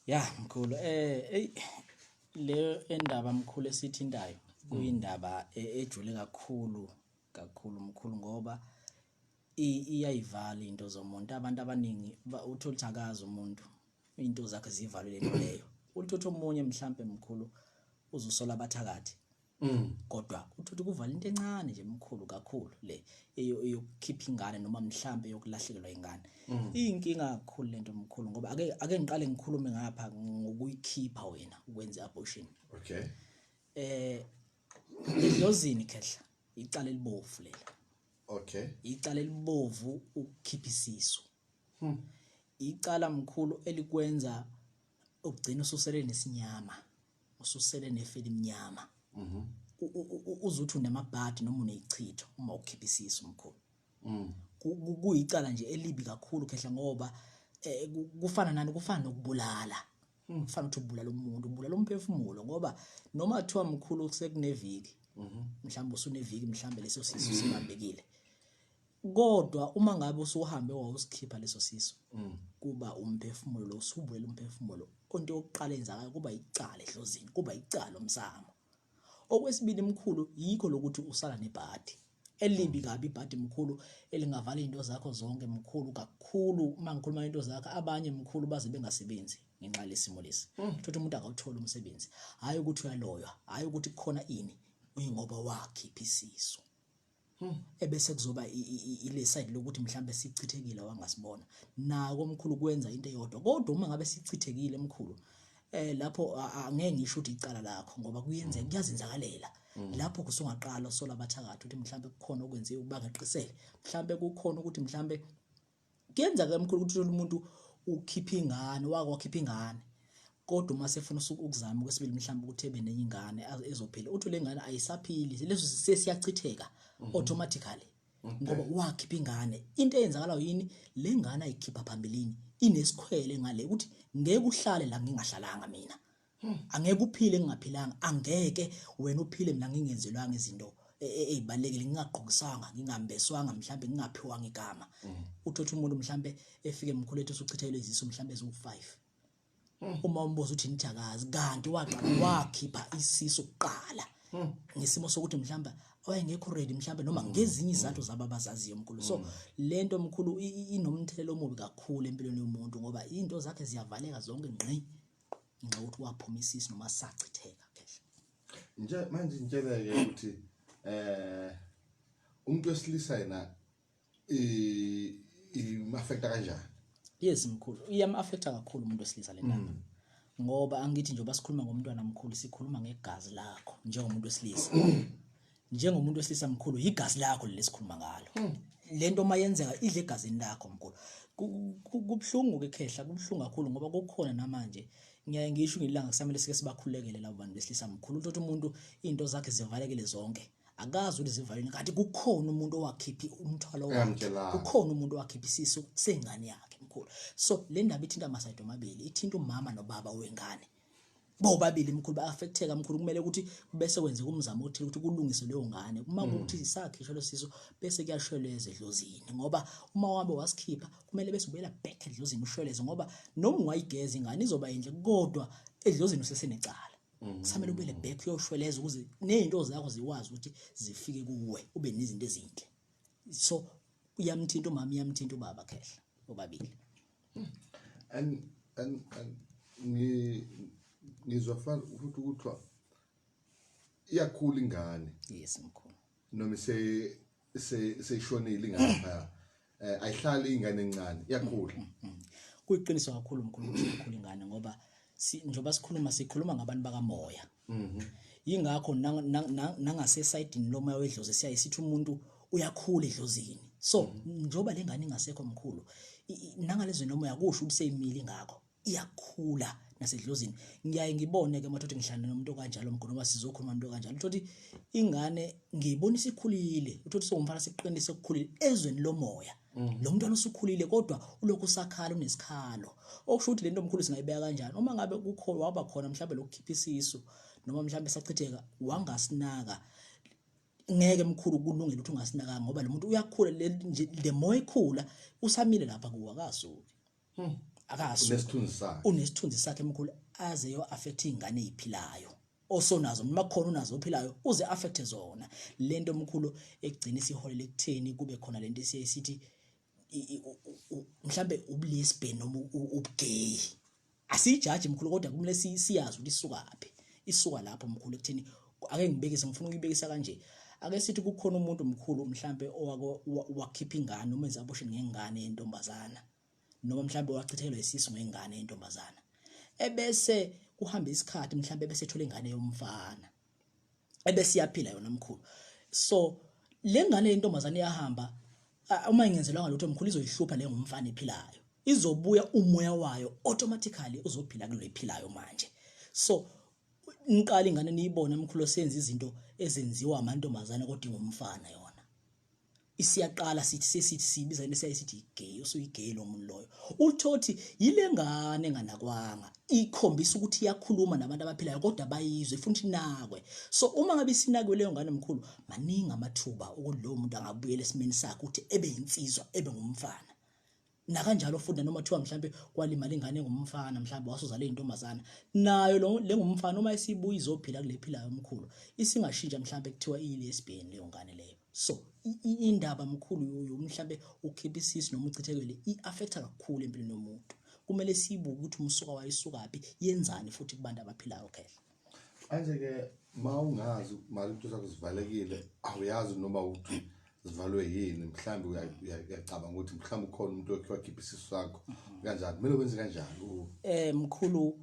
Ya mkhulu, ey, le endaba mkhulu esithintayo kuyindaba ejule kakhulu kakhulu mkhulu, ngoba iyayivala into zomuntu. Abantu abaningi uthola ukuthi akazi umuntu, into zakhe zivalwe lento leyo. Uthatha omunye mhlambe mkhulu, uzosola abathakathi, kodwa uthatha kuvala into encane nje mkhulu kakhulu le eyokukhipha ingane noma mhlambe yokulahlekelwa ingane. Iyinkinga kakhulu lento mkhulu, ngoba ake ngiqale ngikhulume ngapha ngokuyikhipha wena ukwenza abortion. Edlozini khehla, icala elibovu lela. Icala elibovu ukukhipha isisu. Icala mkhulu elikwenza ukugcina ususele nesinyama, ususele nefeli emnyama. Uzuthi unamabhadi noma uneyichitho uma ukhipha isisu mkhulu. Kuyicala nje elibi kakhulu khehla, ngoba kufana nani? Kufana nokubulala. Kufana ukuthi ubulala umuntu, ubulala umphefumulo, ngoba noma kuthiwa mkhulu sekuneviki, mhlawumbe usuneviki, mhlawumbe leso sisu sibambekile, kodwa uma ngabe usuhambe wawusikhipha leso sisu, kuba umphefumulo lo, usubulela umphefumulo. Into yokuqala enzakayo kuba icala edlozini, kuba icala omsamo. Okwesibili mkhulu, yikho lokuthi usala nebhadi elibi kabi, ibhadi mkhulu elingavala izinto zakho zonke mkhulu kakhulu. Uma ngikhuluma into zakho, abanye mkhulu baze bengasebenzi ngenxa lesimo lesi. Thothi umuntu akawuthola umsebenzi, hayi ukuthi uyaloywa, hayi ukuthi kukhona ini, uyingoba wakhipha isisu. Ebese kuzoba ile side lokuthi mhlambe sichithekile wangasibona nako mkhulu, kwenza into eyodwa. Kodwa uma ngabe sichithekile mkhulu, lapho angeke ngisho ukuthi icala lakho, ngoba kuyenzeka, kuyazenzakalela. Lapho kusungaqala sola abathakathi ukuthi mhlambe kukhona okwenziwe ukuba ngeqisele, mhlambe kukhona ukuthi mhlambe kuyenzeka mkhulu ukuthi uthole umuntu ukhipha ingane, wake wakhipha ingane, kodwa uma sefuna ukuzama okwesibili mhlawumbe ukuthi ebe nenye ingane ezophila, uthi le ngane ayisaphili, leso sesiyachitheka automatically ngoba wakhipha ingane. Into eyenzakalayo yini? Le ngane ayikhipha phambilini inesikhwele ngale ukuthi ngeke uhlale la ngingahlalanga mina, angeke uphile ngingaphilanga, angeke wena uphile mina ngingenzelwanga izinto ey'balulekile, ngingagqokiswanga, ngingambeswanga, mhlambe ngingaphiwanga igama. Uthothi umuntu mhlambe efike mkhulu ethi usuchithelwe izisu mhlambe eziwu-5, uma umbuzo uthi nijakazi, kanti waqala wakhipha isisu kuqala ngesimo sokuthi mhlawumbe wayengekho ready, mhlawumbe noma ngezinye izathu zabo abazaziyo mkhulu. So lento mkhulu inomthelela omubi kakhulu empilweni yomuntu, ngoba into zakhe ziyavaleka zonke ngqi ngenxa yokuthi waphuma isisu noma sachitheka khehla. Nje manje ngitshela-ke ukuthi umuntu wesilisa yena im-affecta kanjani? Yes mkhulu, iyam-affecta kakhulu umuntu wesilisa le ndaba, ngoba angithi njengoba sikhuluma ngomntwana mkhulu, sikhuluma ngegazi lakho njengomuntu wesilisa. Njengomuntu wesilisa mkhulu, igazi lakho leli sikhuluma ngalo. Lento uma yenzeka idle egazini lakho mkhulu. Kubuhlungu ke khehla, kubuhlungu kakhulu, ngoba kukhona namanje ngiyaye ngisho ngilanga kusamele sike sibakhulekele labo bantu besilisa mkhulu. Uthothi umuntu into zakhe zivalekile zonke, akazi ukuthi zivaleni, kanti kukhona umuntu owakhipha umthwalo wakhe. Engamtshelanga. Kukhona umuntu owakhipha isisu sengane yakhe mkhulu. So le ndaba ithinta ama-side omabili, ithinta umama nobaba wengane bobabili mkhulu, ba-affecteka mkhulu. Kumele ukuthi bese kwenzeka umzamo othile ukuthi kulungiswe leyo ngane. Uma kuwukuthi sakhishwa leso sisu, bese kuyashweleza edlozini, ngoba uma wabe wasikhipha kumele bese ubuyela back edlozini ushweleze, ngoba noma ungayigeza ingane izoba yinhle, kodwa edlozini usesenecala. Kusamele ubuyele back uyoshweleza ukuze ney'nto zakho zikwazi ukuthi zifike kuwe, ube nezinto ezinhle. So uyamthinta umama, iyamthinta ubaba khehla, bobabili. And ngizwa futhi ukuthiwa iyakhula ingane. Yes mkhulu. Noma se se seyishonile ingane phaya, ayihlali ingane encane, iyakhula. Kuyiqiniso kakhulu mkhulu ukuthi iyakhula ingane, ngoba njengoba sikhuluma ngabantu bakamoya, yingakho nangasesayidini lomoya wedlozi siyaye sithi umuntu uyakhula edlozini. So njengoba le ngane ingasekho mkhulu, nangalezweni lomoya kusho ukuthi seyimile, ingakho iyakhula nasedlozini. Ngiyaye ngibone ke mathothi ngihlangana nomuntu okanjalo mkhulu, noma sizokhuluma nomuntu okanjalo, uthothi ingane ngiyibona isikhulile, uthothi sewumfana sekuqinile, sekukhulile ezweni lomoya. Lo mntwana usukhulile, kodwa ulokhu usakhala, unesikhalo. Okusho ukuthi lento mkhulu singayibeka kanjani? Uma ngabe kukho waba khona mhlawumbe lokukhipha isisu noma mhlawumbe sachitheka wangasinaka, ngeke mkhulu kulungele ukuthi ungasinakanga, ngoba lo muntu uyakhula. Nje the more ekhula usamile lapha kuwa, akasuki. Akasuka. Unesithunzi sakhe. Unesithunzi sakhe mkhulu, aze yo affect ingane eziphilayo osonazo, noma khona unazo ophilayo, uze affect zona. Lento mkhulu ekugcina isiholele ekutheni kube khona lento esiye sithi mhlambe ubulesbian noma ubugay. Asijaji mkhulu, kodwa kumele siyazi ukuthi isukaphi. Isuka lapho mkhulu ekutheni, ake ngibekise, ngifuna ukuyibekisa kanje. Ake sithi kukhona umuntu mkhulu mhlambe owake wakhipha ingane noma enza abortion ngengane yentombazana, noma mhlambe wachithelwa isisu ngengane yentombazana, ebese kuhamba isikhathi mhlambe bese ethola ingane yomfana, ebese iyaphila yona mkhulu. So le ngane yentombazane iyahamba, uma ingenzelwanga lutho mkhulu, izoyihlupha le ngumfana ephilayo. Izobuya umoya wayo automatically uzophila kulo ephilayo manje. So niqala ingane niyibona mkhulu senza izinto ezenziwa amantombazane, kodwa ingumfana yona. Isiyaqala sithi sesithi sibiza into esiyaye sithi igay, usuyigay lo muntu loyo. Uthothi yile ngane enganakwanga, ikhombisa ukuthi iyakhuluma nabantu abaphilayo, kodwa bayizwe ifuna ukuthi inakwe. So uma ngabe isinakiwe leyo ngane mkhulu, maningi amathuba ukuthi lowo muntu angabuyela esimeni sakhe, ukuthi ebe insizwa, ebe ngumfana. Nakanjalo futhi noma kuthiwa mhlambe kwalimala ingane engumfana, mhlambe wasuzala intombazana, nayo lo lengumfana uma isibuya izophila kule philayo omkhulu, isingashintsha, mhlambe kuthiwa iyi-lesbian leyo ngane leyo. So indaba mkhulu mhlambe ukhipha isisu noma uchithekele i-affecta kakhulu empilweni yomuntu. Kumele siyibuke ukuthi umsuka wayisukaphi, yenzani futhi kubantu abaphilayo khehla. Manje-ke ma ungazi mali into zakho zivalekile, awuyazi noma ukuthi zivalwe yini, mhlawumbe uyacabanga ukuthi mhlawumbe ukhona umuntu okhe wakhipha isisu sakho, kanjani kumele wenze kanjani? Mkhulu,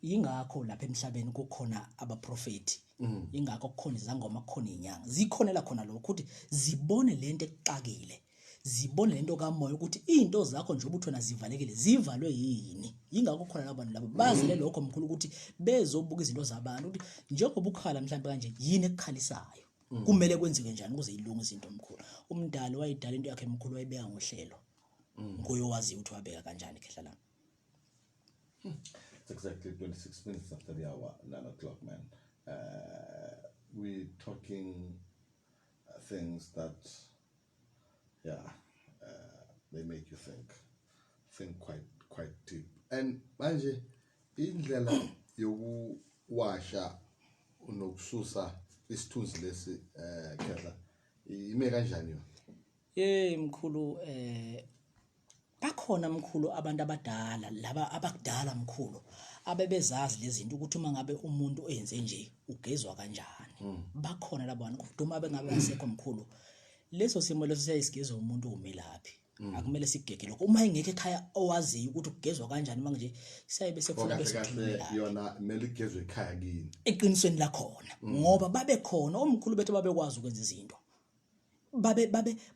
yingakho lapha emhlabeni kukhona abaprofeti, ingakho kukhona izangoma, kukhona izinyanga, zikhonela khona lokho ukuthi zibone lento ekuxakile, zibone lento kamoya ukuthi izinto zakho nje ukuthi wena zivalekile zivalwe yini. Yingakho khona labo bantu labo bazele lokho mkhulu, ukuthi bezobuka izinto zabantu, ukuthi njengoba ukhala mhlawumbe kanje, yini ekukhalisayo, kumele kwenzeke njani ukuze ilunge izinto mkhulu. Umdali wayidala into yakhe mkhulu, wayibeka ngohlelo, nguye owaziyo ukuthi wabeka kanjani, khehla lami. It's exactly 26 minutes after the hour, 9 o'clock, man. We're talking things that, yeah, they make you think quite deep. And manje, indlela yokuwasha nokususa isithunzi lesi, khehla, ime kanjani yona? Hey mkhulu, bakhona mkhulu abantu abadala laba abakudala mkhulu abebezazi lezi zinto, ukuthi uma ngabe umuntu enze nje ugezwa kanjani. Bakhona labo bantu, kodwa uma bengabe asekho mkhulu, leso simo leso siyayisigezwa umuntu umelaphi. Akumele sigege lokho uma engekho ekhaya owaziyo ukuthi kugezwa kanjani. Manje siyaye bese kufuna kahle bese kahle kuthumelaphi. Yona kumele igezwe ekhaya kini? Eqinisweni lakhona, ngoba babe khona omkhulu bethu babekwazi ukwenza izinto, babe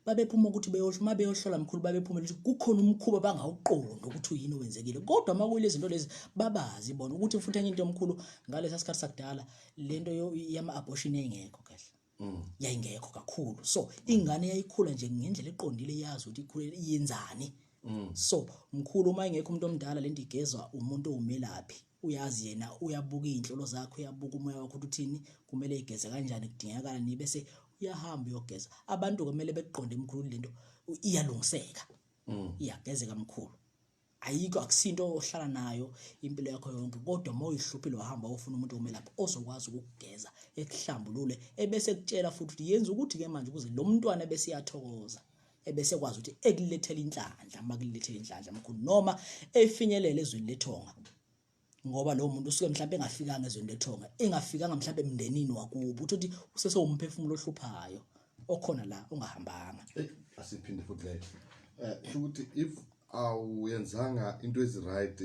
babephuma ukuthi beyohlola, uma beyohlola mkhulu, babephuma ukuthi kukhona umkhuba bangawuqondi ukuthi uyini owenzekile, kodwa uma kuyile zinto lezi babazi bona ukuthi. Futhi enye into omkhulu, ngalesa sikhathi sakudala lento yama-abortion yayingekho kahle, yayingekho kakhulu. So ingane yayikhula nje ngendlela eqondile, yazi ukuthi ikhule iyenzani. So mkhulu, uma ingekho umuntu omdala, lento igezwa umuntu owumelaphi, uyazi yena, uyabuka iy'nhlolo zakho, uyabuka umoya wakho ukuthi uthini, kumele igeze kanjani, kudingakala ni, bese uyahamba uyogeza. Abantu kumele bekuqonde mkhulu, lento iyalungiseka, iyagezeka mkhulu. Ayikho, akusinto ohlala nayo impilo yakho yonke, kodwa uma uyihluphile wahamba ufuna umuntu omelaphi ozokwazi ukukugeza, ekuhlambulule, ebese kutshela futhi ukuthi yenza ukuthi-ke manje ukuze lo mntwana ebese iyathokoza, ebese kwazi ukuthi ekulethela inhlanhla. Uma kulethela inhlanhla mkhulu, noma efinyelele ezweni lethonga, ngoba lowo muntu usuke mhlawumbe engafikanga ezweni lethonga, engafikanga mhlawumbe emndenini wakubo, uthi usesewumphefumulo ohluphayo okhona la ongahambanga. Eyi, asiphinde futhi leyo. Kusho ukuthi if awuyenzanga into ezi-right,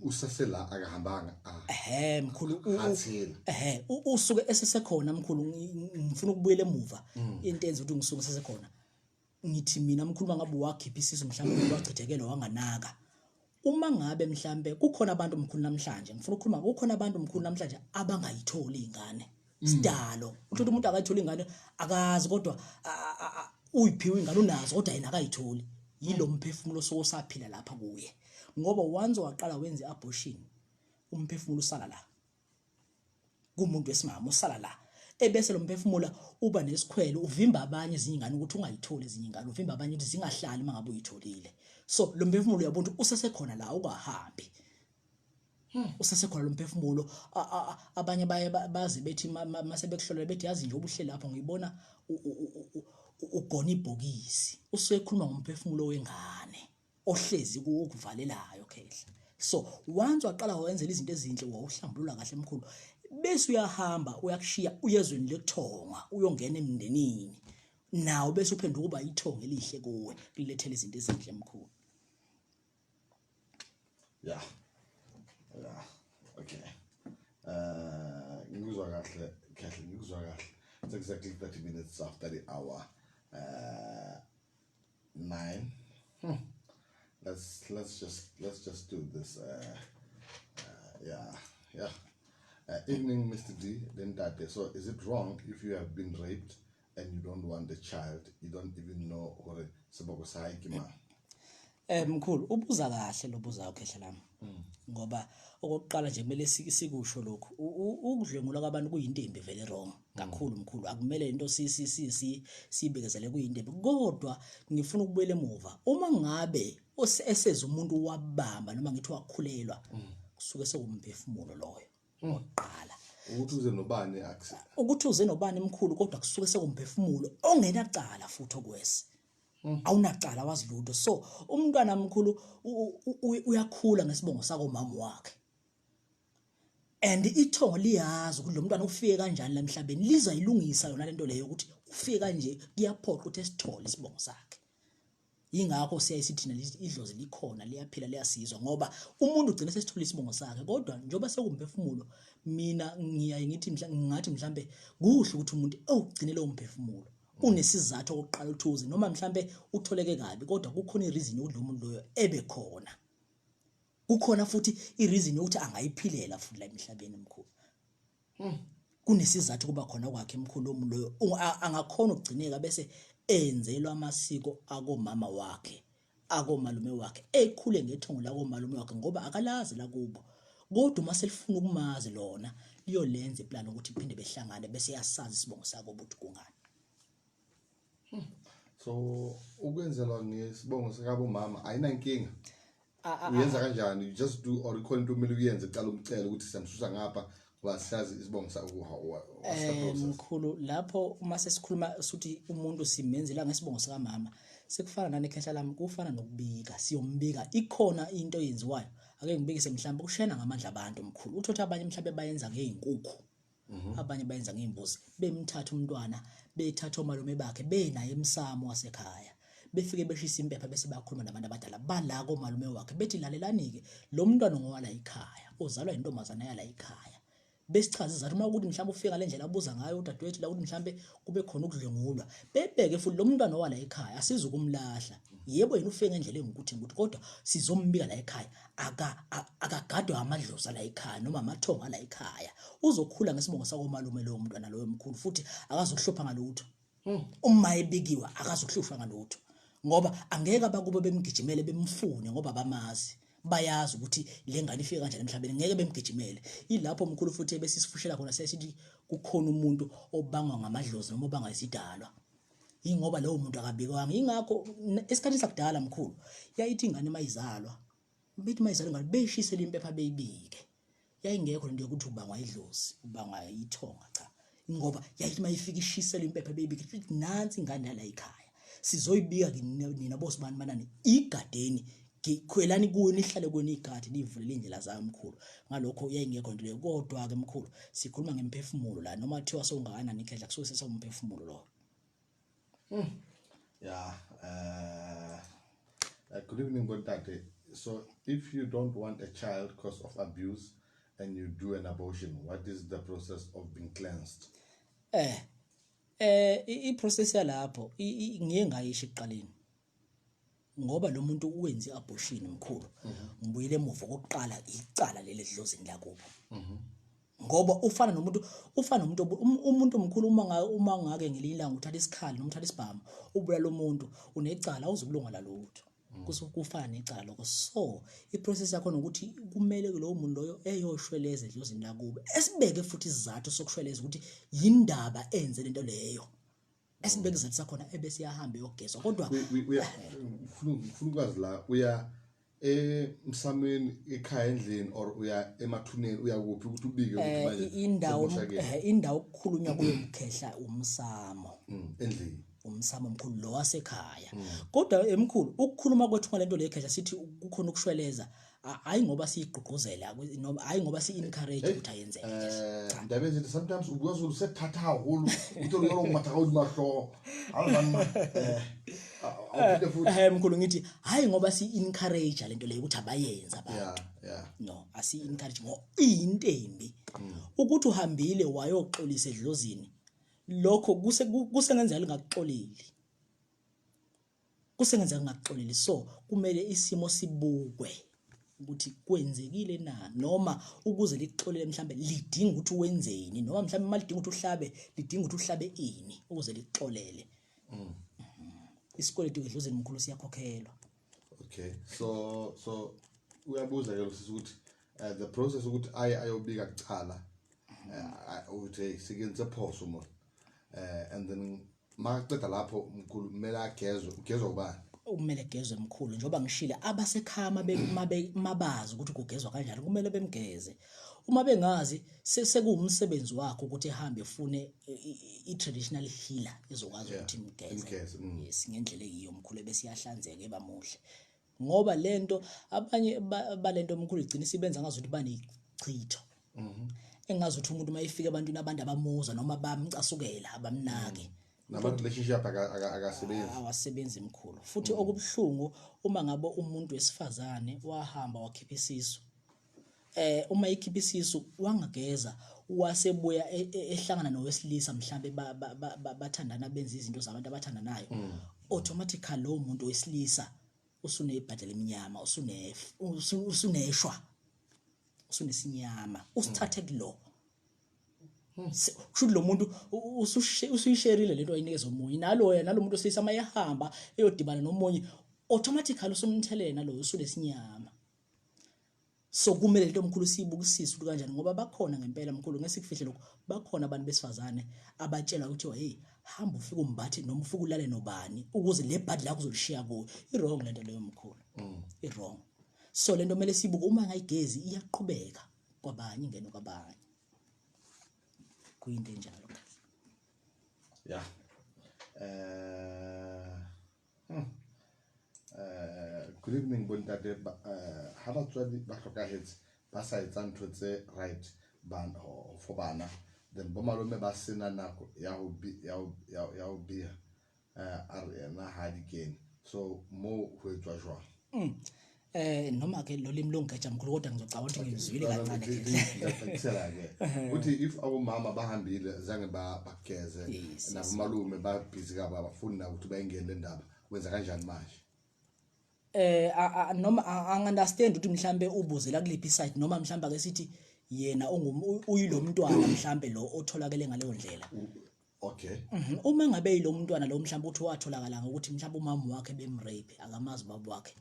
usasela, akahambanga, ah. Ehe mkhulu, Hathile. Ehe, usuke esesekhona mkhulu. Ngifuna ukubuyela emuva, into enza ukuthi ngisuke sesekhona, ngithi mina mkhulu, mangabe wakhipha isisu mhlawumbe wachithekela wanganaka, uma ngabe mhlambe kukhona abantu mkhulu namhlanje, ngifuna ukukhuluma, kukhona abantu mkhulu namhlanje abangayitholi ingane sidalo. Uthi umuntu akayitholi ingane, akazi, kodwa uyiphiwe ingane, unazo, kodwa yena akayitholi. Yilo mphefumulo sosaphila lapha kuye, ngoba once waqala wenza i-abortion, umphefumulo usala la kumuntu wesimama, usala la, ebese lo mphefumulo uba nesikhwele, uvimba abanye ezinye ingane ukuthi ungayitholi, ezinye ingane uvimba abanye ukuthi zingahlali uma ngabe uyitholile. So lo mphefumulo uyabona ukuthi usesekhona la, ungahambi. Usesekhona lo mphefumulo. Abanye baye baze bethi mase bekuhlolela bethi, yazi nje ubuhle lapho ngiyibona ugona ibhokisi, usuke ekhuluma ngomphefumulo wengane ohlezi kuwukuvalelayo, khehla. So once waqala wenzela izinto ezinhle, wawuhlambulula kahle, mkhulu, bese uyahamba, uyakushiya, uyezweni lekuthonga, uyongena emndenini nawo, bese uphenduka uba ithongo elihle kuwe, kulethela izinto ezinhle, mkhulu. Yeah, okay, ngikuzwa kahle, kahle, ngikuzwa kahle. It's exactly 30 minutes after the hour 9. Let's just do this. Yeah. Evening, Mr. D, then that. So is it wrong if you have been raped and you don't want the child, you don't even know hore seboko sa hae ke mang? Mkhulu, ubuza kahle lo buzayo, khehla lami. Ngoba okokuqala nje kumele sikusho lokhu. Ukudlwengulwa kwabantu kuyinto embi vele, wrong kakhulu, mkhulu. Akumele into si si si si sibekezele, kuyinto embi. Kodwa ngifuna ukubuyela emuva. Uma ngabe eseze umuntu wabamba noma ngithi wakhulelwa, kusuke sekumphefumulo loyo oqala. Ukuthi uze nobani akusi Ukuthi uze nobani, mkhulu, kodwa kusuke sekumphefumulo ongenacala futhi okwesi. Awunacala, wazi lutho. So umntwana, mkhulu, uyakhula ngesibongo sakomama wakhe. And ithongo liyazi ukuthi lo mntwana ufike kanjani la emhlabeni, lizayilungisa yona lento leyo ukuthi ufike kanje, kuyaphoqa ukuthi esithole isibongo sakhe. Yingakho siyaye sithi thina idlozi likhona, liyaphila, liyasizwa, ngoba umuntu ugcina sesithola isibongo sakhe. Kodwa njengoba sekumphefumulo, mina ngiyaye ngithi ngingathi mhlambe kuhle ukuthi umuntu ewugcine lowo mphefumulo unesizathu okokuqala uthuze, noma mhlambe utholeke kabi, kodwa kukhona i-reason yokuthi lo muntu loyo ebe khona, kukhona futhi i-reason yokuthi angayiphilela futhi la emhlabeni, mkhulu. Kunesizathu kuba khona kwakhe, mkhulu, lo muntu loyo angakhona ukugcineka bese enzelwa amasiko akomama wakhe, akomalume wakhe, ekhule ngethongo lakomalume wakhe, ngoba akalazi lakubo. Kodwa uma selifuna ukumazi lona, liyolenza iplan ukuthi iphinde behlangane, bese yasazi isibongo sako ukuthi kungani. So ukwenzelwa ngesibongo sikabomama ayinankinga? Uyenza kanjani? You just do, or ikhona into kumele uyenze kuqala, umcele ukuthi siyamsusa ngapha ngoba siyazi isibongo sakho? What's the process? Mkhulu, lapho uma sesikhuluma suthi umuntu simenzela ngesibongo sikamama, sekufana nane, khehla lami, kufana nokubika, siyombika. Ikhona into eyenziwayo, ake ngibikise mhlawumbe ukushena ngamandla abantu, mkhulu. Uthotha abanye mhlawumbe bayenza ngey'nkukhu, abanye bayenza ngey'mbuzi, bemthatha umntwana, bethatha omalume bakhe, benaye emsamo wasekhaya, befike beshisa impepha, bese bakhuluma nabantu abadala bala komalume wakhe, bethi, lalelani-ke, lo mntwana ngowala ekhaya, uzalwa intombazana yala ekhaya. Besichaza izathu uma ukuthi mhlawumbe ufika le ndlela abuza ngayo udadewethu la, ukuthi mhlawumbe kube khona ukudlwengulwa, bebheke futhi lo mntwana owala ekhaya, asizukumlahla. Yebo, yena ufike ngendlela engukuthi ngukuthi, kodwa sizombika la ekhaya, akagadwe amadlozi ala ekhaya noma amathongo ala ekhaya. Uzokhula ngesibongo sakomalume lowo mntwana loyo, mkhulu, futhi akazukuhlupha ngalutho. Uma ebikiwe akazukuhlushwa ngalutho, ngoba angeke abakubo bemgijimele bemfune, ngoba bamazi, bayazi ukuthi le ngane ifike kanjani emhlabeni, ngeke bemgijimele. Ilapho, mkhulu, futhi ebese sifushela khona, sesithi kukhona umuntu obangwa ngamadlozi noma obangwa isidalwa, yingoba lowo muntu akabikwanga. Ingakho esikhathini sakudala, mkhulu, yayithi ingane mayizalwa, bethi mayizalwa ingane beyishisele impepha, beyibike. Yayingekho lento yokuthi ubangwa idlozi, ubangwa ithonga, cha, ngoba yayithi mayifika ishisele impepha, beyibike, ithi nansi ingane yala ekhaya, sizoyibika nina bosibani banani, igadeni, khwelani kuyo, nihlale kuyo, niyigade, niyivulele indlela zayo, mkhulu. Ngalokho yayingekho into leyo. Kodwa-ke, mkhulu, sikhuluma ngemphefumulo la, noma kuthiwa sowungakanani, ikhehla, kusuke sesewumphefumulo lowo. Yeah. Good evening, Bontate. So, if you don't want a child because of abuse and you do an abortion, what is the process of being cleansed? I-process yalapho ngiye ngayisho ekuqaleni, ngoba lo muntu uwenze i-abortion, mkhulu, ngibuyele emuva kokuqala, icala leli edlozini lakubo, ngoba ufana nomuntu umuntu, mkhulu, uma ngake ngelinye ilanga uthatha isikhali noma uthatha isibhamu ubulala umuntu, unecala, awuzukulunga lalutho. Kusuke kufana necala lokho. So i-process yakho nokuthi kumele lowo muntu loyo eyoshweleza edlozini lakubo, esibeke futhi isizathu sokushweleza ukuthi yindaba enze lento leyo. Esibeka isizathu sakhona ebese iyahamba iyogezwa kodwa Ufuna ukwazi la uya emsameni, ekhaya, endlini, or uya emathuneni, uya kuphi ukuthi ubike ukuthi manje indawo sekumoshakele? Indawo okukhulunywa kuyo, mkhehla, umsamo. Endlini. Umsamo omkhulu lo wasekhaya. Kodwa emkhulu, ukukhuluma kwethu ngalento le, khehla, sithi kukhona ukushweleza, hayi ngoba siyigqugquzela noma hayi ngoba si-encourage ukuthi ayenzeke, khehla. Ndaba ezithi sometimes o bua selo se thata haholo, o tlo le matha ka hodima hlooho ha o banna a o futhi. Mkhulu, ngithi hayi ngoba si-encourage lento leyo ukuthi abayenze abantu. No, asi-encourage ngo iyinto embi ukuthi uhambile wayoxolisa edlozini. Lokho kusengenzeka lingakuxoleli, kusengenzeka lingakuxoleli. So kumele isimo sibukwe ukuthi kwenzekile na, noma ukuze likuxolele mhlambe lidinga ukuthi wenzeni, noma mhlambe uma lidinga ukuthi uhlabe, lidinga ukuthi uhlabe ini ukuze likuxolele. Isikweletu edlozini, mkhulu, siyakhokhelwa. Okay, so uyabuza ke lo sisi ukuthi the process ukuthi aye ayobika kucala ukuthi hey, sikenze phoso mo, and then makaqeda lapho, mkhulu, kumele agezwe, ugezwa ubani? Kumele gezwe, mkhulu, njengoba ngishile, abasekhaya mabazi ukuthi kugezwa kanjani, kumele bemgeze. Uma bengazi, sekuwumsebenzi wakho ukuthi ehambe efune i-traditional healer ezokwazi ukuthi imgeze. Imgeze. Yes, ngendlela eyiyo, mkhulu, bese iyahlanzeka, eba muhle, ngoba lento abanye balento, mkhulu, igcina isibenza ngazuthi banechitho, engazuthi umuntu uma efika ebantwini, abantu abamuzwa noma bamcasukela, abamnaki. Nama-relationship akasebenzi. Awasebenzi, mkhulu. Futhi okubuhlungu, uma ngabe umuntu wesifazane wahamba wakhipha isisu, uma ikhipha isisu wangageza, wasebuya ehlangana nowesilisa, mhlambe bathandana, benza izinto zabantu abathandanayo, automatically lowo muntu wesilisa usunebhadela eminyama, usuneshwa, usunesinyama usithathe kulo. Kusho ukuthi lo muntu usuyisherile lento ayinikeza omunye, naloya nalo muntu wesilisa uma ehamba eyodibana nomunye, automatically usumthelele naloyo, usunesinyama. So kumele lento, mkhulu, siyibukisise ukuthi kanjani, ngoba bakhona ngempela, mkhulu, ngesikufihle lokho, bakhona abantu besifazane abatshelwa ukuthi, hey, hamba ufike umbathe noma ufike ulale nobani ukuze le bhadi lakho uzolishiya kuyo. I-wrong lento leyo, mkhulu, i-wrong. So lento kumele siyibuke, uma ngayigezi iyaqhubeka kwabanye, ingene kwabanye, kuyinto enjalo. Yeah. Good evening, bontate. Ha batswadi ba hlokahetse ba sa etsa ntho tse right ban for bana, then bo malome ba sena nako ya ho biha, a re yena ha di kene, so mo ho etswa jwang? Noma ke lo limi longeja, mkhulu, kodwa ngizocabanga ukuthi ngizwile kancane ke. Ngiyacacisela ke uthi if abomama bahambile zange bageze, nabomalume babhizi kaba abafuni na ukuthi bayingene le ndaba, wenza kanjani manje? Noma angi-understand ukuthi mhlambe ubuzela kuliphi side, noma mhlambe ake sithi yena uyilo mntwana mhlambe lo otholakele ngaleyo ndlela. Uma ngabe yilo mntwana lo mhlawumbe uthi watholakala ngokuthi mhlawumbe umama wakhe bemrape, akamazi ubaba wakhe,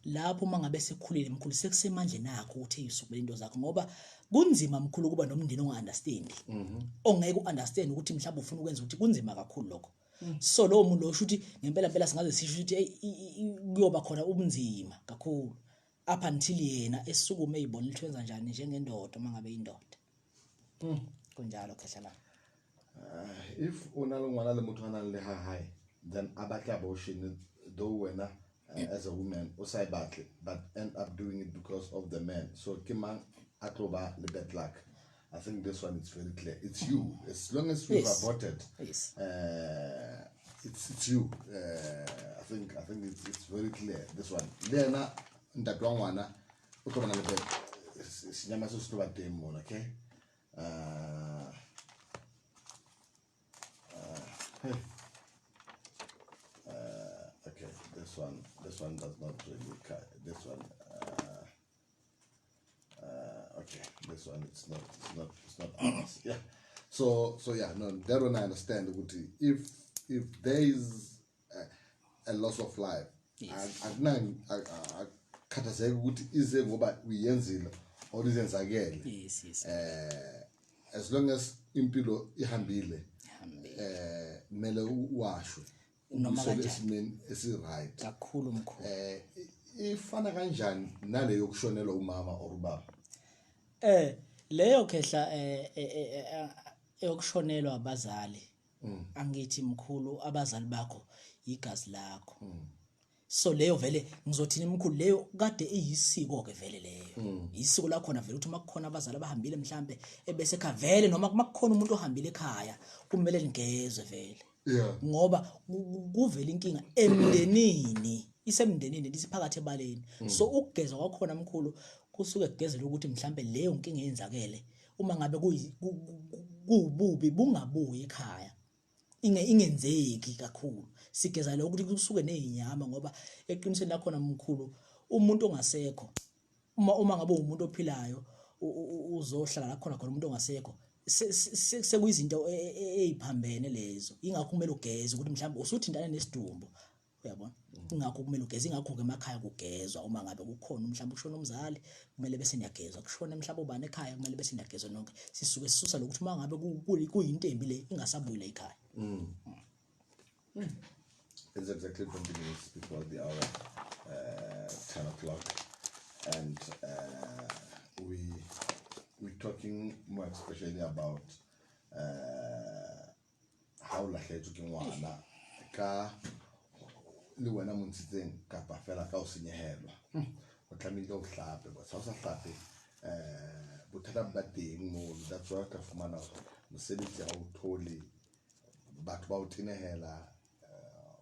lapho uma ngabe sekhulile, mkhulu, sekusemandleni akho ukuthi eyisukumele into zakho, ngoba kunzima, mkhulu, ukuba nomndeni onga-understand, ongeke u-understand ukuthi mhlawumbe ufuna ukwenza ukuthi, kunzima kakhulu lokho. So lowo muntu lo, sho ukuthi ngempela mpela singaze sisho ukuthi hey, kuyoba khona ubunzima kakhulu up until yena esukume eyibona ukuthi wenza njani njengendoda, uma ngabe indoda. Kunjalo, khehla la. If o na le ngwana le motho a nang le ha hae, then a batla abortion, though wena as a woman o sa e batle, but end up doing it because of the man, so ke mang a tlo ba le bad luck? I think this one is very clear, it's you. As long as you've aborted, it's you. I think it's very clear, this one. Le yena ntate wa ngwana o tlo bana le bad senyama seo se tlo ba teng mona. Okay. Hey. Okay, this one does not really cut. This one, okay, this one it's not ours. Yeah. So yeah, no, that one I understand. Ukuthi if there is a loss of life, akukhathazeki ukuthi ize ngoba uyenzile or izenzakele. yes yes As long as impilo ihambile, mele uwashwe. Noma Ubuyisele kanjani. Esimeni esi-right. Kakhulu, mkhulu. Ifana kanjani nale yokushonelwa umama or ubaba? Leyo, khehla, eyokushonelwa abazali, angithi mkhulu, abazali bakho igazi lakho. So leyo vele, ngizothini mkhulu, leyo kade iyisiko ke vele leyo, isiko lakhona vele, ukuthi uma kukhona abazali abahambile mhlambe ebese ekhaya vele, noma kuma kukhona umuntu ohambile ekhaya, kumele nigezwe vele, ngoba kuvela inkinga emndenini, isemndenini, lisiphakathi ebaleni. So ukugeza kwakhona, mkhulu, kusuke kugezela ukuthi mhlambe leyo nkinga eyenzakele, uma ngabe kuwububi, bungabuyi ekhaya, ingenzeki kakhulu. Sigeza lokho ukuthi kusuke nezinyama, ngoba eqinisweni lakhona, mkhulu, umuntu ongasekho, uma ngabe umuntu ophilayo uzohlala la khona khona umuntu ongasekho, sekuyizinto eziphambene lezo. Ingakho kumele ugeze, ukuthi mhlawumbe usuthintana nesidumbu, uyabona? Ingakho kumele ugeze. Ingakho-ke emakhaya kugezwa uma ngabe kukhona mhlawumbe kushona umzali, kumele bese niyagezwa. Kushona mhlawumbe ubani ekhaya, kumele bese niyagezwa nonke. Sisuke sisusa lokuthi uma ngabe kuyinto embi le, ingasabuyi la ekhaya. It's exactly 20 minutes before the hour, 10 o'clock, and we're talking more especially about how lahlehetswe ke ngwana ka le wena mo ntshitseng kapa fela ka o senyehelwa. O tlamehile o hlape, but ha o sa hlape, bothata ba teng mono. That's why o tla fumana hore mosebetsi ha o thole, batho ba o tenehela,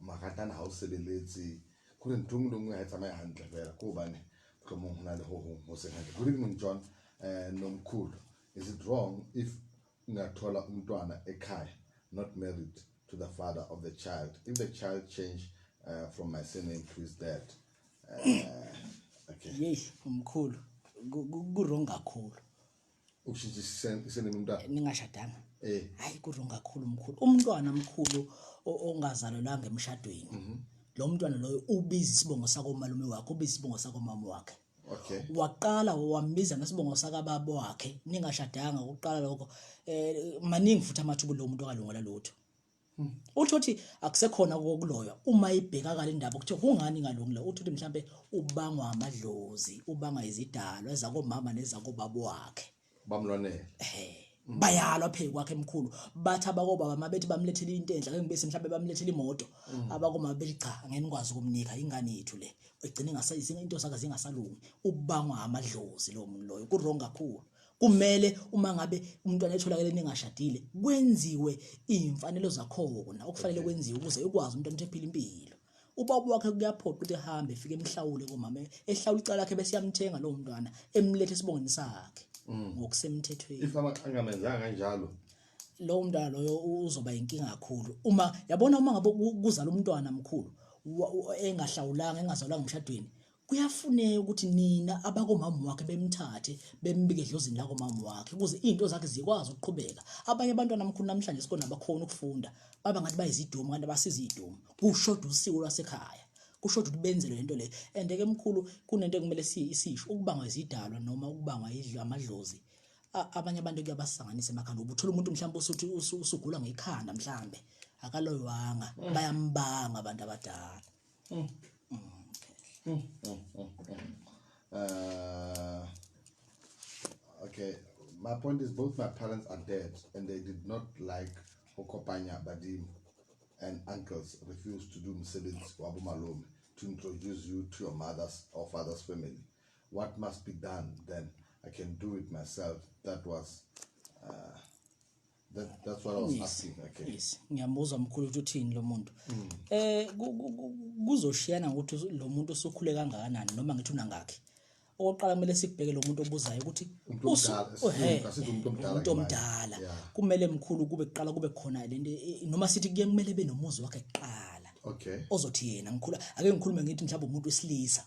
maratana ha o sebeletse, kore ntho e nngwe le nngwe ha e tsamaye hantle fela, ke hobane mohlomong ho na le ho hong ho seng hantle. Good evening, John nomkhulu. Is it wrong if ngathola umntwana ekhaya, not married to the father of the child, if the child change from my surname to his dad? Okay. Yeyi mkhulu, ku-wrong kakhulu. Ukushintsha i-surname umntwana? Ningashadanga? Eh. Hayi, ku-wrong kakhulu, mkhulu. Umntwana, mkhulu, ongazalelwanga emshadweni, lo mntwana loyo ubiza isibongo sakomalume wakhe, ubiza isibongo sakomama wakhe. Waqala wambiza ngesibongo sakababa wakhe ningashadanga ukuqala lokho. Maningi futhi amathuba lo muntu akalungela lutho. Uthi uthi akusekhona kokuloywa uma ibhekakala indaba kuthiwa kungani ingalungi. Uthi uthi mhlambe ubangwa amadlozi, ubangwa izidalwa ezakomama nezakobaba wakhe. Bamlwanele. Bayalwa phezu kwakhe, emkhulu. Bathi abakobaba mabethi bamlethele into enhle, ake ngibese mhlawumbe bamlethele imoto, abakomama bethi cha, angeke nikwazi ukumnika ingane yethu le. Egcine ingasa into zakhe zingasalungi. Ubangwa amadlozi lo muntu loyo. Ku-wrong kakhulu. Kumele uma ngabe umntwana etholakele ningashadile, kwenziwe iy'mfanelo zakhona okufanele kwenziwe ukuze ukwazi umntwana ukuthi ephile impilo. Ubaba wakhe kuyaphoqa ukuthi ehambe efike emhlawule komama, ehlawula icala lakhe, bese yamthenga lowo mntwana, emlethe esibongweni sakhe ngokusemthethweni. If angamenzanga kanjalo? Lowo mntwana loyo uzoba inkinga kakhulu. Uma yabona, uma ngabe kuzala umntwana, mkhulu, engahlawulanga, engazalwanga emshadweni, kuyafuneka ukuthi nina abakomama wakhe bemthathe, bembike edlozini lakomama wakhe, ukuze izinto zakhe zikwazi ukuqhubeka. Abanye abantwana, mkhulu, namhlanje sikona abakhona ukufunda, baba ngathi bayizidumo kanti abasiza izidumo. Kushoda usiko lwasekhaya, kushoda ukuthi benzelwe lento le. And ke mkhulu, kunento ekumele sisho, ukubangwa izidalwa noma ukubangwa amadlozi, abanye abantu kuyabasanganisa emakhanda. Ubuthola umuntu mhlawumbe usuthi usugula ngekhanda, mhlambe akaloywanga, bayambanga abantu abadala. Okay, my point is both my parents are dead and they did not like ho kopanya badimo, and uncles refused to do msebenzi wa bomalome to introduce you to your mother's or father's family. What must be done then? I can do it myself. That was that's what I was asking. Okay. Yes, ngiyamuzwa mkhulu ukuthi uthini lo muntu. Kuzoshiyana ngokuthi lo muntu usukhule kangakanani, noma ngithi unangakhi. Okokuqala kumele sikubheke lo muntu obuzayo ukuthi Umuntu omdala, asithi umuntu omdala umuntu ke manje. Omdala. Kumele, mkhulu, kube kuqala kube khona lento, noma sithi kuye kumele be nomuzi wakhe kuqala. Ozothi yena, ngikhula, ake ngikhulume ngithi mhlawumbe umuntu wesilisa.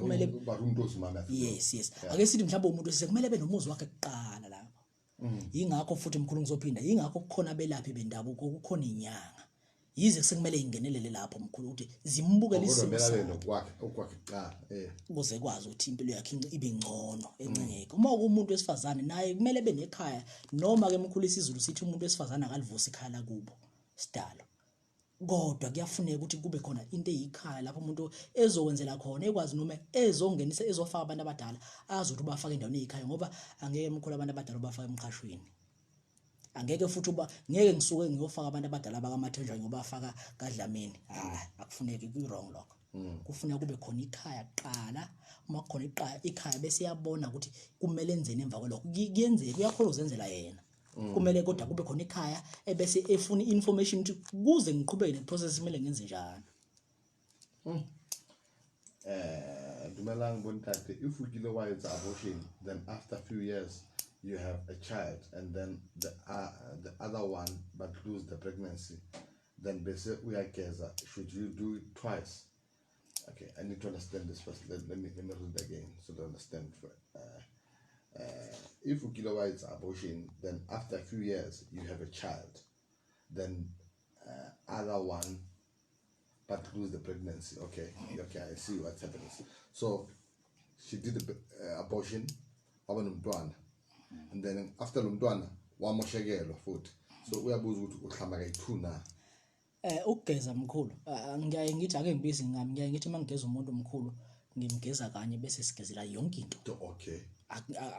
Uba umuntu ozimame. Yes. Ake sithi mhlawumbe umuntu wesilisa kumele be nomuzi wakhe kuqala lapho. Yingakho futhi, mkhulu, ngizophinda, yingakho kukhona abelaphi bendabuko, kukhona inyanga. Yize sekumele ingenelele lapho mkhulu ukuthi zimbukele isimo sakhe nokwakhe okwakhe kuqala ukuze kwazi ukuthi impilo yakhe ibe ngcono encengeke. Uma umuntu wesifazane naye kumele ebe nekhaya, noma ke mkhulu isiZulu sithi umuntu wesifazane akalivusi ikhaya lakubo sidalo, kodwa kuyafuneka ukuthi kube khona into eyikhaya lapho umuntu ezokwenzela khona, ekwazi noma ezongenisa, ezofaka abantu abadala, azi ukuthi ubafaka endaweni eyikhaya, ngoba angeke mkhulu abantu abadala ubafaka emqashweni. Angeke futhi uba ngeke ngisuke ngiyofaka abantu abadala bakaMathenjwa ngiyobafaka kaDlamini. Hayi, akufuneki, ku-wrong lokho. Kufuneka kube khona ikhaya kuqala. Uma kukhona ikhaya bese iyabona ukuthi kumele enzeni emva kwalokho. Kuyenzeka uyakhona ukuzenzela yena. Kumele kodwa kube khona ikhaya ebese efuna i-information ukuthi kuze ngiqhubeke ne-process kumele ngenze njani. Dumelang bontate, if o kile wa etsa abortion, then after a few years you have a child, and then the other one but lose the pregnancy, then bese uyageza, should you do it twice? Okay, I need to understand this first. Let me read it again so to understand. If o kile wa etsa abortion, then after a few years you have a child, then other one but lose the pregnancy. Okay, I see what's happening. So she did the abortion, waba nomntwana, and then after lo mntwana wamoshekelwa futhi. So uyabuza ukuthi uhlamba kayi-two na? Ukugeza mkhulu, ngiyaye ngithi ake ngibize ngami, ngiyaye ngithi uma ngigeza umuntu mkhulu ngimgeza kanye bese sigezela yonke into.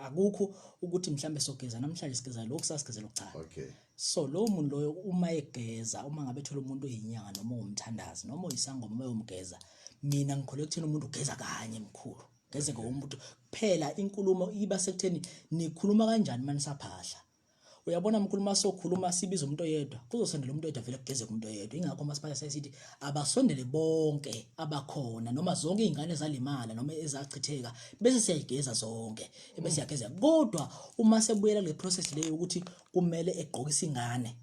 Akukho ukuthi mhlambe sogeza namhlanje sigeza lokhu, sasigezela cha. So lo muntu loyo uma egeza, uma ngabe ethola umuntu oyinyanga noma owumthandazi noma oyisangoma oyomgeza, mina ngikholelwa ekutheni umuntu ugeza kanye mkhulu. Geze ngomuntu kuphela. Inkulumo iba sekutheni nikhuluma kanjani manisaphahla. Uyabona mkhulu, uma sokhuluma sibiza umuntu oyedwa, kuzosondela umuntu oyedwa, vele kugezeke umuntu oyedwa. Ingakho masipala sayisithi abasondele bonke abakhona, noma zonke izingane ezalimala noma ezachitheka, bese siyayigeza zonke, ebese siyageza. Kodwa uma sebuyela kule process leyo ukuthi kumele egqokise ingane,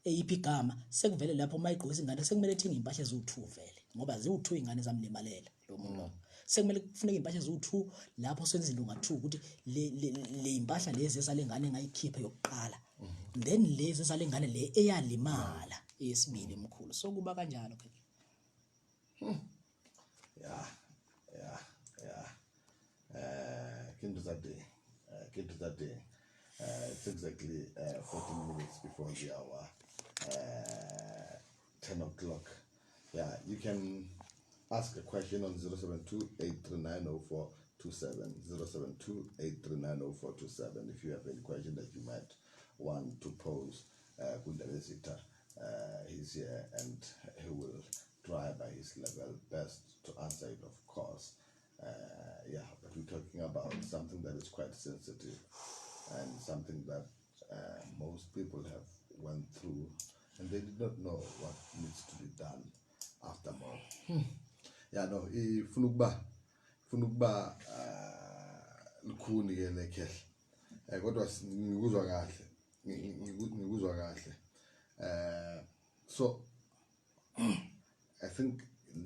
eyiphi igama, sekuvele lapho uma egqokisa ingane sekumele ethenge impahla eziwu-2 vele, ngoba ziwu-2 ingane zamlimalela lo muntu lo. Sekumele kufuneka impahla eziwu-2 lapho senza into nga-2 ukuthi le impahla lezi ezale ngane engayikhipha yokuqala, then lezi ezale ngane le eyalimala eyesibili mkhulu. So kuba kanjalo ke. Yeah. Ke ntho tsa teng. Ke ntho tsa teng. It's exactly 14 minutes before the hour, 10 o'clock. Yeah, you can ask a question on 072 839 0427, 072 839 0427, if you have any question that you might want to pose. Kundabezitha, he's here and he will try by his level best to answer it, of course. Yeah, but we're talking about something that is quite sensitive and something that most people have went through and they did not know what needs to be done after more. Yeah, no, ifuna ukuba lukhuni ke le khehle. Kodwa ngikuzwa kahle. Ngikuzwa kahle. So I think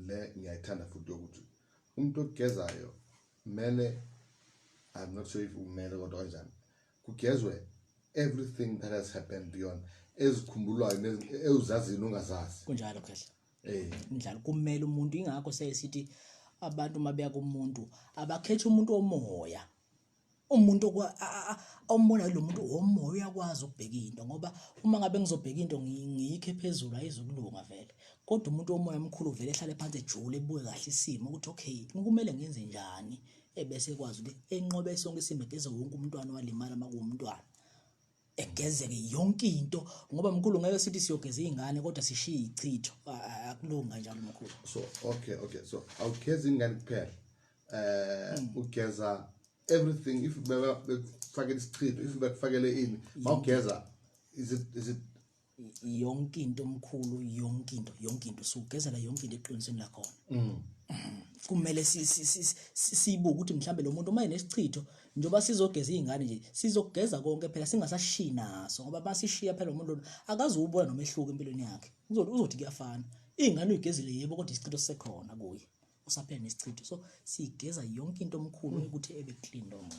le ngiyayithanda futhi yokuthi umuntu ogezayo kumele, I'm not sure if kumele kodwa kanjani, kugezwe everything that has happened beyond ezikhumbulwayo ewuzaziyo nongazazi. Kunjalo khehla. Kunjalo, kumele umuntu, ingakho seyisithi abantu uma beya kumuntu abakhethe umuntu omoya, umuntu ombona lo muntu womoya uyakwazi ukubheka into, ngoba uma ngabe ngizobheka into ngiyikhe phezulu ayizukulunga vele. Kodwa umuntu womoya omkhulu vele ehlale phansi ejule, ebuke kahle isimo ukuthi okay, kumele ngenze njani, ebese ekwazi ukuthi enqobe sonke isimo, egeze wonke umntwana owalimala uma kuwumntwana, egezeke yonke into, ngoba mkhulu ngeke sithi siyogeza iy'ngane kodwa sishiye ichitho. Akulungi kanjalo mkhulu. So okay, so awugezi ingane kuphela, ugeza everything. If bekufakele isichitho, if bekufakele ini, mawugeza is it Yonke into omkhulu, yonke into, yonke into sugezela yonke into eqinisweni lakhona. Kumele siyibuke ukuthi mhlambe lo muntu uma enesichitho, njengoba sizogeza iy'ngane nje, sizogeza konke phela, singasashiyi naso, ngoba masishiya phela umuntu lona akazuwubona nomehluko empilweni yakhe. Uzothi kuyafana, iy'ngane uyigezile yebo, kodwa isichitho sisekhona kuye, usaphela nesichitho. So siyigeza yonke into omkhulu ukuthi ebe clean lo muntu.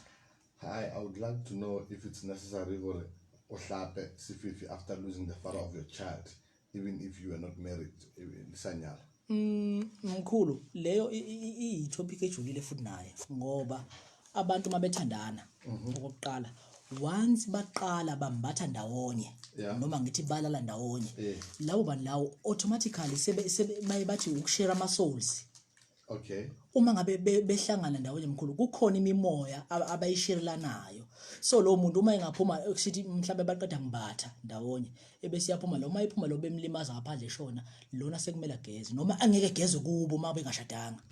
Hi, I would like to know if it's necessary gore o hlape sefifi after losing the father of your child. Even if you are not married, nisanyala. Mkhulu, leyo iyi-topic ejulile futhi naye, ngoba abantu mabethandana okokuqala, once baqala bambatha ndawonye, noma ngithi balala ndawonye, labo bantu lawo automatically sebe baye bathi ukushare ama souls. Uma ngabe behlangana ndawonye mkhulu, kukhona imimoya abayishirelanayo. So lo muntu uma engaphuma, ekusithi mhlawumbe baqeda ngibatha ndawonye, ebese iyaphuma lo, uma iphuma lo bemlimaza ngaphandle shona lona, sekumele ageze noma angeke egeze kubo uma bengashadanga,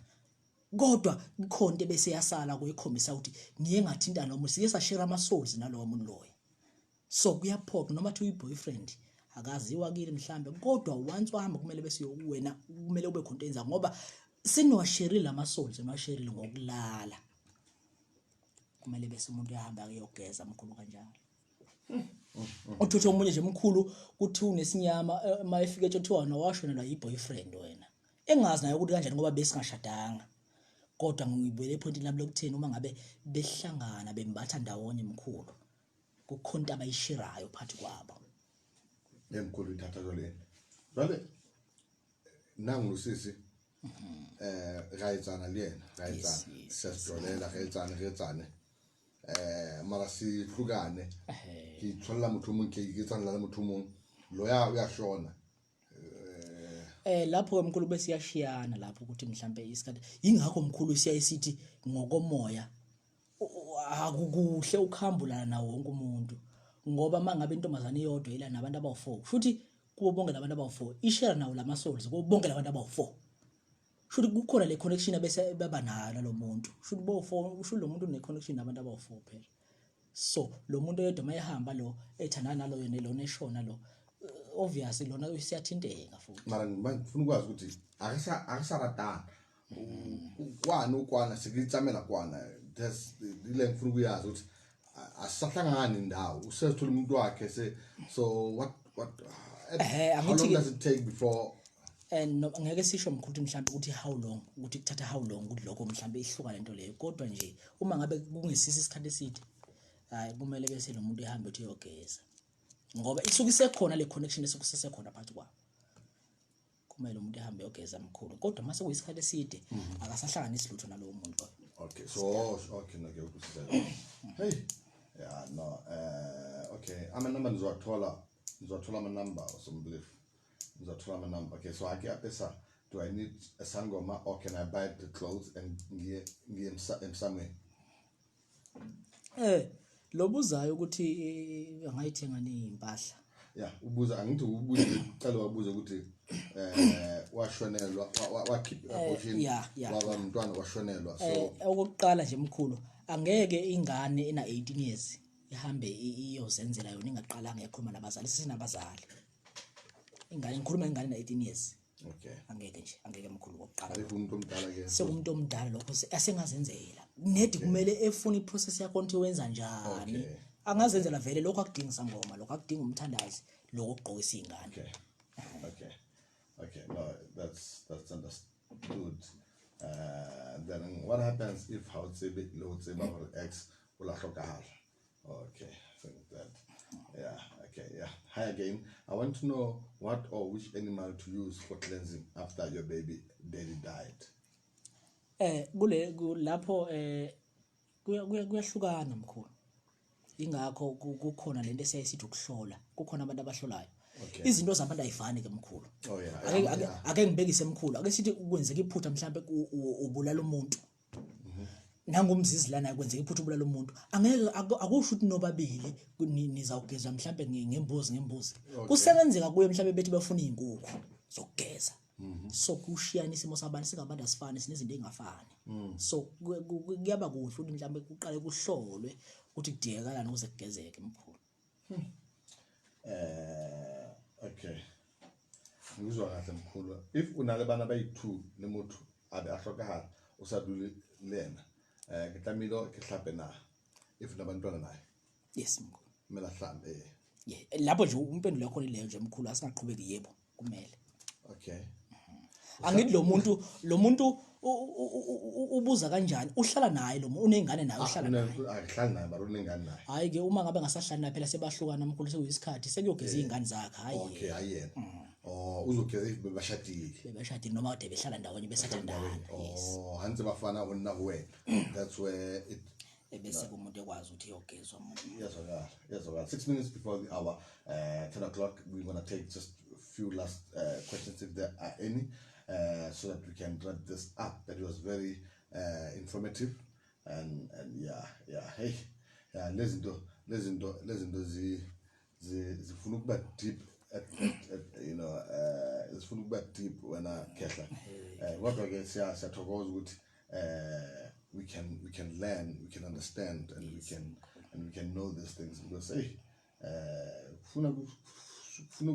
kodwa kukhona into ebese yasala kuyikhombisa ukuthi ngiye ngathinta noma siye sashare ama souls nalowo muntu loyo. So kuyaphoqa, noma thi uyi-boyfriend akaziwa kini mhlambe, kodwa once wahamba kumele bese wena kumele ube khona into enza, ngoba seniwasherile ama-souls, niwasherile ngokulala. Kumele bese umuntu uyahamba kuyogeza mkhulu kanjalo. Uthuthe omunye nje mkhulu, kuthi unesinyama, uma efika etsho kuthiwa wena washonelwa yi-boyfriend, wena engazi naye ukuthi kanjani ngoba besingashadanga. Kodwa ngibuyele ephoyintini lami lokutheni, uma ngabe behlangana bembatha ndawonye mkhulu, kukhona into abayishirayo phakathi kwabo. Emkhulu, ithatha jwale jwale nangu sisi ga etsana le yena, ga etsana, siyasijolela, ga etsane, ga etsane, mara sihlukane, ke itholela motho o mong, ke tsana le motho o mong, loya uyashona. Lapho ke mkhulu bese iyashiyana lapho ukuthi mhlambe isikhathi, ingakho mkhulu siyaye sithi ngokomoya akukuhle ukuhambulana nawo wonke umuntu, ngoba mangabe intombazane iyodwa ila nabantu abawu4, futhi kubo bonke labantu abawu4 ishare nawo lama souls, kubo bonke labantu abawu4, shuthi kukhona le connection abese baba nayo nalo muntu, shuthi bo4, shuthi lo muntu une connection nabantu abawu4 phela. So lo muntu oyedwa mayehamba lo ethandana naloyo nelona eshona lo, obviously lona usiyathinteka futhi. Mara ngifuna ukwazi ukuthi akasaratana kwana ukwana sekuyitsamela kwana, there's ile ngifuna ukuyazi ukuthi asisahlangani ndawo, usezithola umuntu wakhe se, so what how long does it take before? No, ngeke sisho mkhulu ukuthi mhlawumbe ukuthi how long, ukuthi kuthatha how long ukuthi lokho mhlawumbe ihluka lento leyo, kodwa nje uma ngabe kungesisi isikhathi eside, hayi, kumele bese lo muntu ehambe ethi uyogeza, ngoba isuke isekhona le connection esuke isesekhona phakathi kwabo. Kumele umuntu ehambe eyogeza mkhulu, kodwa mase kuyisikhathi eside akasahlanganisi lutho nalowo muntu loyo. Okay, so okay, no, ngiyakuzwisisa. Hey, yeah, no, okay, amanamba ngizowathola amanamba sombelief, ngizowathola amanamba. Okay, so ake apesa, do I need a sangoma or can I buy the clothes and ngiye emsamweni? Lobuzayo ukuthi angayithenga nezimpahla. Yeah, ubuza, angithi ubuze, uqale wabuza ukuthi washonelwa, wakhipha abortion, waba umntwana, washonelwa, so Okokuqala nje mkhulu, angeke ingane ena 18 years ihambe iyozenzela yona ingaqalanga yakhuluma nabazali, sisinabazali. Ingane, ngikhuluma ingane na 18 years. Angeke nje, angeke mkhulu, kokuqala. Ariko umuntu omdala ke? Sekumuntu omdala lokho, asengazenzela. Nedi kumele efune iprocess yakho ukuthi wenza njani. Angazenzela vele lokho, akudingi sangoma lokho, akudingi umthandazi lokho ukugqokisa ingane. Okay, no, that's understood. Then what happens if ha o tsebe le o tseba hore ex o la hlokahala? Okay, I think that, yeah, okay, yeah. Hi again. I want to know what or which animal to use for cleansing after your baby daddy died. Kule lapho kuyahlukana mkhulu. Ingakho kukhona lento esiyisithi ukuhlola. Kukhona abantu abahlolayo. Izinto zabantu ayifani ke mkhulu. Ake ngibekise mkhulu. Ake sithi kwenzeka iphutha mhlambe ubulala umuntu. Nangumzizi lana kwenzeka iphutha ubulala umuntu. Angeke akusho ukuthi nobabili nizawugezwa mhlambe ngembuzi. Kusebenzeka kuye mhlambe bethi bafuna izinkukhu zokugeza. So kushiyana isimo sabantu, singabantu asifani, sinezinto ezingafani. So kuyaba kuhle ukuthi mhlambe kuqale kuhlolwe ukuthi kudingekalani ukuze kugezeke mkhulu. Okay. Ngizwa kahle mkhulu. If unale bana bayi-2 le motho a be a hlokahala o sa dule le yena, ke tlamehile ke hlape na if unabantwana naye? Yes mkhulu. Kumele ahlambe. Yeah, lapho nje umpendulo yakho leyo nje mkhulu, asingaqhubeki, yebo kumele. Angithi lo muntu ubuza kanjani, uhlala naye lo muntu, unengane naye, uhlala naye? Akuhlali naye, mara unengane naye. Hayi ke, uma ngabe ngasahlali naye phela, sebahlukana mkhulu, sekuyisikhathi, sekuyogeza izingane zakhe, hayi. Okay, hayi yena. Oh, uzogeza if bebashadile. Bebashadile noma kade behlala ndawonye besathandana, yes. Oh, ha ntse ba fana ho nna ho wena. That's where it Ebese kumuntu ekwazi ukuthi iyogezwa umuntu. Iyazwakala, iyazwakala. 6 minutes before the hour, 10 o'clock, we're going to take just a few last questions if there are any, so that we can wrap this up. But it was very informative and yeah, yeah, hey, yeah, lezinto zifuna ukuba deep at zifuna ukuba deep wena Khehla. Kodwa ke siyathokoza ukuthi we can learn, we can understand, and we can know these things, because hey, kufuna ukuthi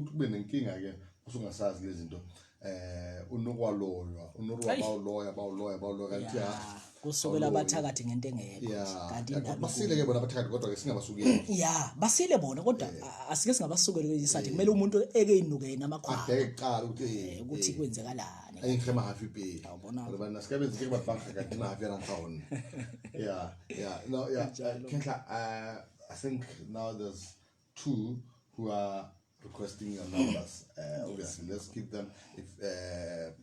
kube nenkinga ke usungasazi lezi zinto. Unokwaloywa, unorwa Eish. bawuloya, bawuloya, bawuloya, kanti Ya, ya, kusukela awuloyi. abathakathi ngento engekho. Ya, Kanti ya, indaba basile ke bona abathakathi, kodwa ke singabasukeli. Ya, basile bona, kodwa asike singabasukeli ke isathi kumele umuntu eke inuke yena amakhwapha. Abheke kuqala ukuthi, Ukuthi kwenzekalani. Ayi, ngihema hafi pele. Awubona? Gore bana se ka be ntse ke ba banka ka dina hafi ya ntlha hone. Yeah, yeah. No, yeah. Khehla, I think now there's two who are requesting your numbers. Obviously, let's give them if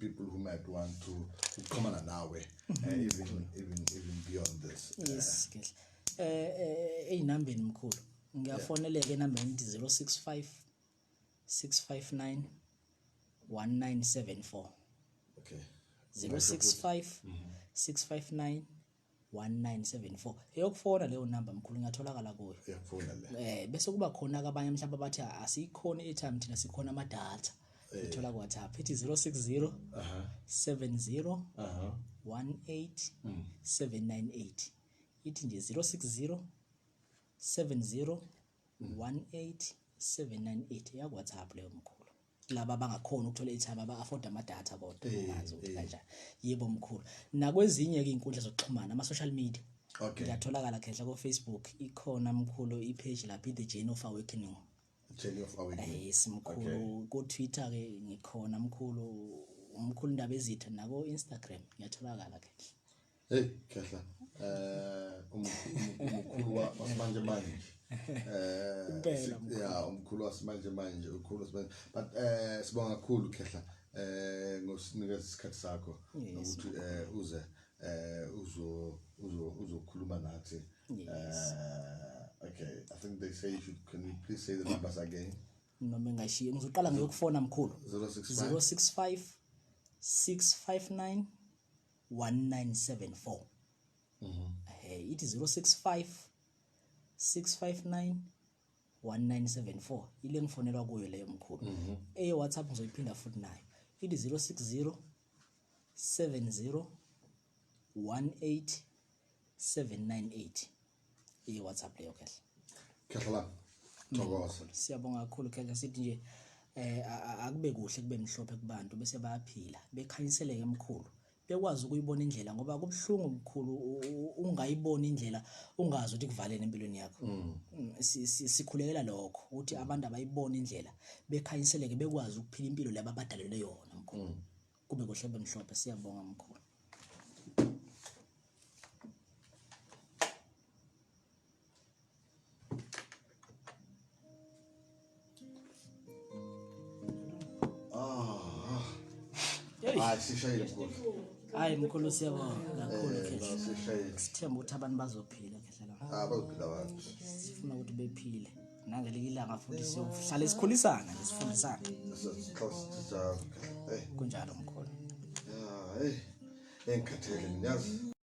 people who might want to come on nawe, even beyond this. Yes, Khehla. Eyinambeni mkhulu. Ngiyafoneleka enambeni ethi 065 659 1974. Okay. 065 659 1974. Eyokufona leyo number mkhulu, ngiyatholakala kuyo. Iyakufona le. Bese kuba khona ke abanye mhlawumbe abathi asikhona airtime, thina sikhona ama data. Uthola ku WhatsApp ithi 060 70 18 798. Ithi nje 060 70 18 798 ya WhatsApp leyo mkhulu. Laba abangakhona ukuthola airtime, aba afford ama data, kodwa ungazi ukuthi kanjani. Yebo mkhulu. Nakwezinye ke izinkundla zokuxhumana, ama social media. Ngiyatholakala Khehla ko Facebook, ikhona mkhulu i-page lapha, The Journey of Awakening. Journey of Awakening. Yes mkhulu. Ko Twitter ke ngikhona mkhulu, umkhulu indaba ezitha, nako Instagram ngiyatholakala Khehla. Hey Khehla, umkhulu wasimanje manje. Impela, mkhulu. Yeah, umkhulu wasimanje manje, umkhulu wasimanje. But sibonga kakhulu Khehla, ngosinikeza isikhathi sakho nokuthi uze uzokhuluma nathi. Okay, I think they say you should, can you please say the numbers again? Noma engashiye, ngizoqala ngiyokufona mkhulu. 065. 065 659 1974. Ithi 065 659 1974. Ile ngifonelwa kuyo leyo mkhulu. Eye WhatsApp ngizoyiphinda futhi nayo. Ithi 060 70 18 798. Iye WhatsApp leyo Khehla. Khehla la. Thokoza. Siyabonga kakhulu Khehla, sithi nje akube kuhle, kube mhlophe kubantu bese bayaphila, bekhanyiseleke emkhulu, bekwazi ukuyibona indlela, ngoba kubuhlungu mkhulu ungayibona indlela, ungazi ukuthi kuvalene empilweni yakho. Sikhulekela lokho ukuthi abantu abayibona indlela, bekhanyiseleke, bekwazi ukuphila impilo laba abadalelwe yona mkhulu. Kube kuhle, kube mhlophe. Siyabonga mkhulu. Hey. Hayi, sishayile mkhulu. Hayi mkhulu, siyabonga kakhulu Khehla. No, sishayile. Sithemba ukuthi abantu bazophila Khehla la. Ah, bazophila abantu. Sifuna ukuthi bephile. Nangelinye ilanga futhi siyohlala sikhulisana nje, sifundisana. Sisijalo. Hey. Kunjalo mkhulu. Yeah, hey. Engikhathele mina yazi.